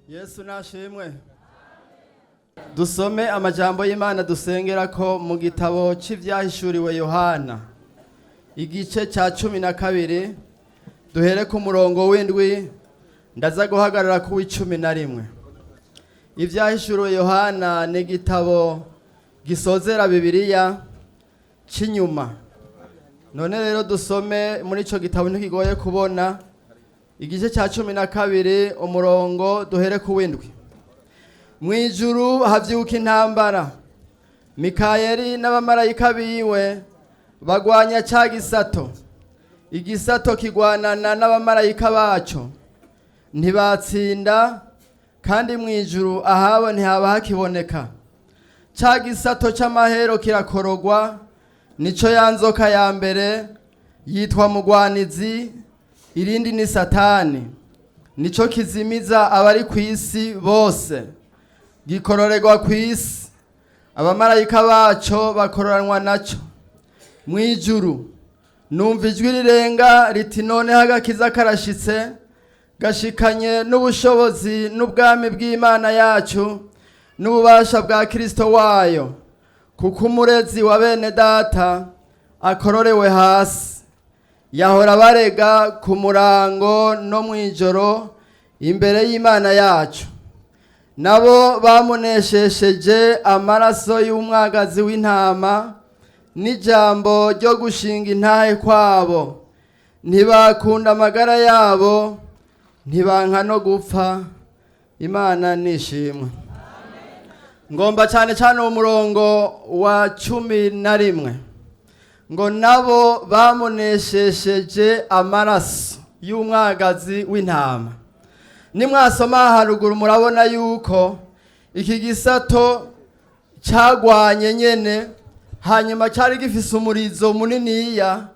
Yesu nashimwe. Dusome amajambo y'Imana dusengera ko mu gitabo cy'ivyahishuriwe Yohana, igice cya 12, duhere ku murongo w'indwi, ndaza guhagarara ku w'11. Ivyahishuriwe Yohana ni igitabo gisozera Bibiliya c'inyuma. None rero dusome muri ico gitabo, ntikigoye kubona, igice cya 12, umurongo duhere ku w'indwi. Mu ijuru havyuka intambara, Mikayeli n'abamarayika biwe bagwanya ca gisato. Igisato kigwanana n'abamarayika baco, ntibatsinda, kandi mu ijuru ahabo ntihaba hakiboneka. Ca gisato c'amahero kirakorogwa, nico ya nzoka ya mbere yitwa Mugwanizi, irindi ni Satani, nico kizimiza abari ku isi bose. Gikororerwa ku isi, abamarayika baco bakororanwa naco. Mu ijuru numva ijwi rirenga riti: "Noneho agakiza karashitse, gashikanye n'ubushobozi n'ubwami bw'Imana yacu n'ububasha bwa Kristo wayo, kuko umurezi wa bene data akororewe hasi, yahora barega ku murango no mu ijoro imbere y'Imana yacu. Nabo bamuneshesheje amaraso y'umwagazi w'intama n'ijambo ryo gushinga intahe kwabo, ntibakunda amagara yabo, ntibanka no gupfa." Imana nishimwe. Ngomba cyane cyane uwo murongo wa 11, ngo: "Nabo bamuneshesheje amaraso y'umwagazi w'intama." Nimwasoma haruguru murabona yuko iki gisato cyagwanye nyene, hanyuma cyari gifise umurizo muniniya,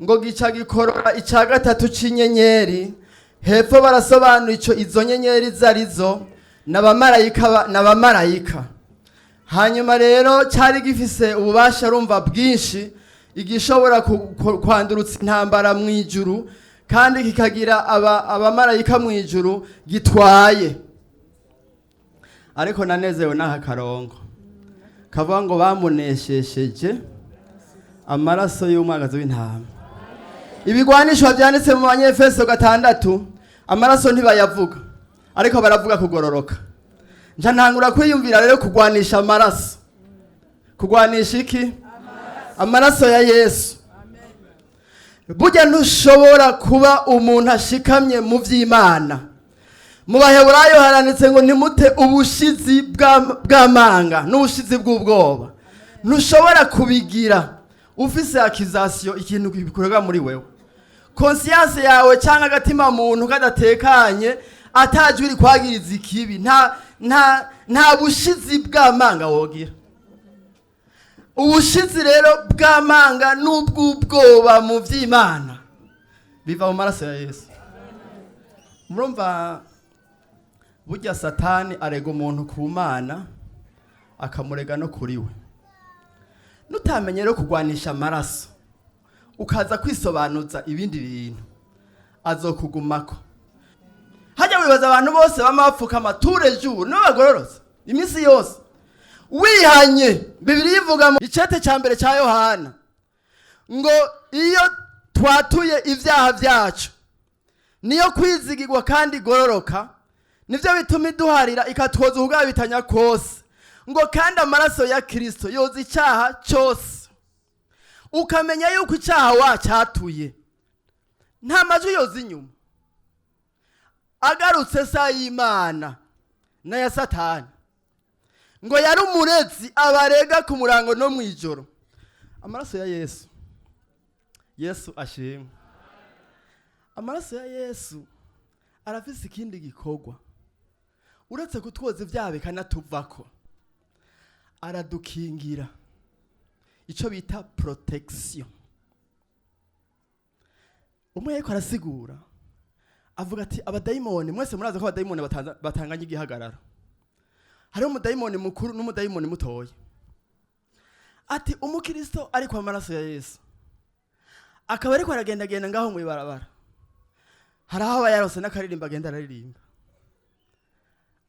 ngo gica gikorora icya gatatu c'inyenyeri. Hepfo barasobanura ico izo nyenyeri zarizo, n'abamarayika. Hanyuma rero cyari gifise ububasha, rumva, bwinshi, igishobora kwandurutsa intambara mu ijuru, kandi kikagira abamarayika mu ijuru gitwaye. Ariko nanezewe n'aka karongo kavuga ngo: "Bamuneshesheje amaraso y'umwagazi w'intama." Ibigwanishwa byanditse mu Banyefeso 6, amaraso ntibayavuga, ariko baravuga kugororoka. Nca ntangura kwiyumvira rero kugwanisha amaraso. Kugwanisha iki? Amaraso ya Yesu. Burya ntushobora kuba umuntu ashikamye mu by'Imana. Mu Baheburayo haranditse ngo: "Ntimute ubushizi bw'amanga n'ubushizi bw'ubwoba." Ntushobora kubigira ufise accusation, ikintu gikorerwa muri wewe, conscience yawe cyangwa agatima muntu kadatekanye, atajwi rikwagiriza ikibi. Nta bushizi bw'amanga wogira. Ubushizi rero bw'amanga n'ubw'ubwoba mu by'Imana biva mu maraso ya Yesu. Murumva, burya Satani arega umuntu ku Mana, akamurega no kuri we. Nutamenye rero kugwanisha amaraso, ukaza kwisobanuza ibindi bintu, azokugumako. Hajya wibaza abantu bose bama bapfukama tous jours nibo bagororotse iminsi yose? Wihanye, Bibiliya ivuga mu icete cya mbere cya Yohana ngo: "Iyo twatuye ibyaha byacu, niyo kwizigirwa kandi igororoka, nibyo bituma iduharira ikatwoza ukugabitanya kose." Ngo kandi amaraso ya Kirisito yoza icyaha cyose. Ukamenya yuko icyaha wacyatuye, nta majwi yoza inyuma agarutse sa y'Imana n'aya Satani, ngo yari umurezi abarega ku murango no mu ijoro. Amaraso ya Yesu. Yesu ashimwe. Amaraso ya Yesu arafise ikindi gikorwa uretse kutwoza ibyaha bikanatuvako: aradukingira, icyo bita protection. Umwe ariko arasigura, avuga ati: "Abadayimoni, mwese murazi ko abadayimoni batanganya igihagararo. Hariho umudayimoni mukuru n'umudayimoni mutoya." Ati umukristo ariko amaraso ya Yesu akaba ariko aragendagenda ngaho mu ibarabara, hari aho aba yarose n'akaririmba agenda araririmba.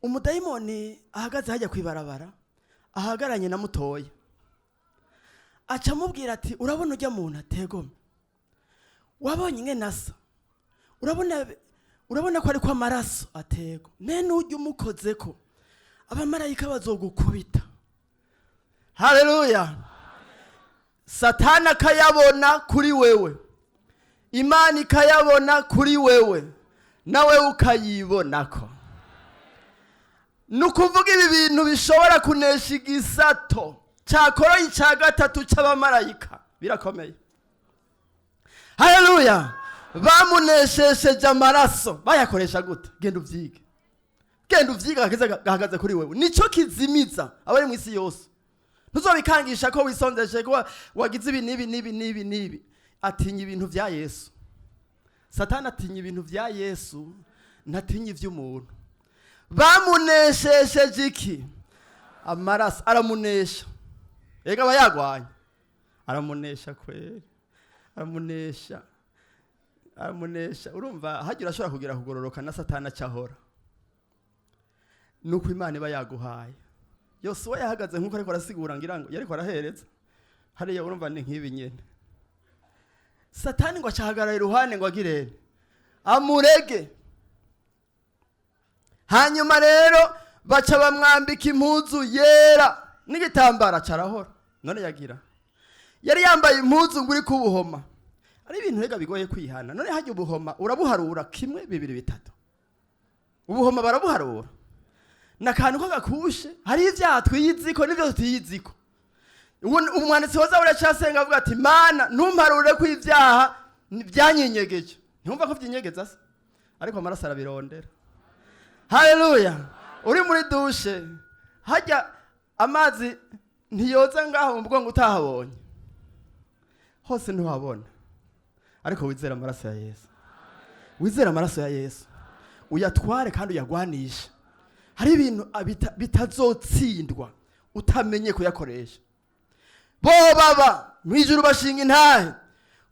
Umudayimoni ahagaze hajya ku ibarabara, ahagaranye na mutoya, aca amubwira ati: "Urabona ujya muntu ategome, wabonye ingene asa? Urabona ko ariko amaraso atego ne nujya umukoze ko abamarayika bazogukubita." Haleluya! Satani akayabona kuri wewe, Imana ikayabona kuri wewe, nawe ukayibonako. Ni ukuvuga ibi bintu bishobora kunesha igisato cyakoroye icya gatatu cy'abamarayika, birakomeye. Haleluya! Bamuneshesheje amaraso. Bayakoresha gute? Genda ubyige, genda ubyige. Agakiza gahagaze kuri wewe, nicyo kizimiza abari mu isi yose. Ntuzobikangisha ko wisondeshe, ko wagize ibi n'ibi n'ibi n'ibi n'ibi. Atinya ibintu bya Yesu. Satani atinya ibintu bya Yesu, ntatinya iby'umuntu. Bamuneshesheje iki? Amaraso. Aramunesha. Rega aba yagwanye, aramunesha kweri, aramunesha, aramunesha. Urumva hagira ashobora kugira kugororoka na Satani acahora. Nuko Imana iba yaguhaye. Yosuwa yahagaze nk'uko ariko arasigura, ngira ngo yariko arahereza hariya. Urumva ni nk'ibi nyene. Satani ngo acahagarara iruhande ngo agirene amurege. Hanyuma rero baca bamwambika impuzu yera n'igitambara, carahora. None yagira yari yambaye impuzu ngo uri kubuhoma. Ari ibintu rega bigoye kwihana. None hajya ubuhoma urabuharura kimwe, bibiri, bitatu? Ubuhoma barabuharura? Ni akantu k'agakushe. Hariho ibyaha twiyiziko n'ibyo tutiyiziko. Umwanditsi wa Zaburi acasenga avuga ati: "Mana, ntumparure ko ibyaha byanyenyegeje." Ntiwumva ko by'inyegeza se? Ariko amaraso arabirondera. Haleluya! Uri muri douche, hajya amazi ntiyoza ngaho mu bwongo utahabonye hose, ntiwabona. Ariko wizere amaraso ya Yesu, wizere amaraso ya Yesu, uyatware kandi uyagwanishe. Hari ibintu bitazotsindwa utamenye kuyakoresha. Bo baba mu ijuru bashinga intahe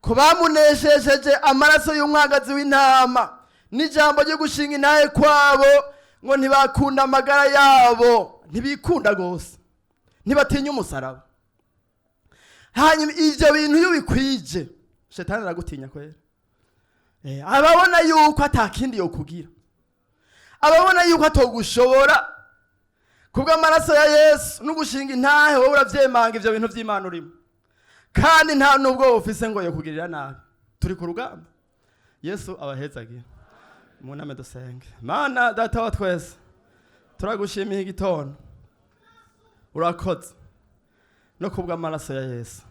ko bamuneshesheje amaraso y'umwagazi w'intama n'ijambo ryo gushinga intahe kwabo, ngo ntibakunda amagara yabo, ntibikunda rwose, ntibatinya umusaraba. Hanyuma ibyo bintu iyo ubikwije, shetani aragutinya kwera. Ababona yuko atakindi yokugira, ababona yuko atogushobora kubw'amaraso ya Yesu no gushinga intahe. Wowe uravyemanga ivyo bintu vy'Imana urimo, kandi nta nubwo ufise ngo yokugirira nabi. Turi ku rugamba. Yesu abahezagira. Muname dusenge. Mana Data wa twese, turagushimiye igitondo, urakoze no kubw'amaraso ya Yesu.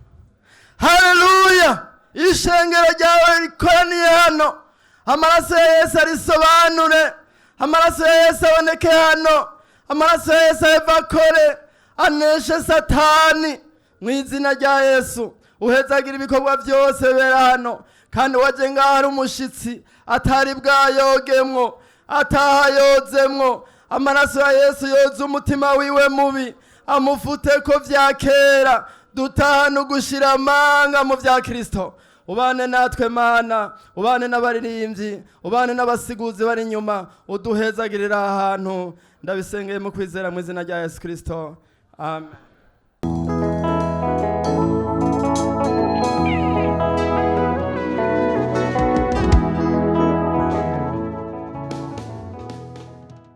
Haleluya! Ishengero ryawe rikoraniye hano, amaraso ya Yesu arisobanure, amaraso ya Yesu aboneke hano, amaraso ya Yesu aheva aneshe Satani mu izina rya Yesu. Uhezagira ibikorwa byose bibera hano, kandi waje ngaho ari umushitsi atari bwayogemwo, atahayozemwo, amaraso ya Yesu yoza umutima wiwe mubi, amufute ko vya kera, dutahane ugushira amanga mu vya Kristo. Ubane natwe Mana, ubane n'abaririmbyi, ubane n'abasiguzi bari inyuma, uduhezagirira ahantu. Ndabisengeye mu kwizera mu izina rya Yesu Kristo, amen.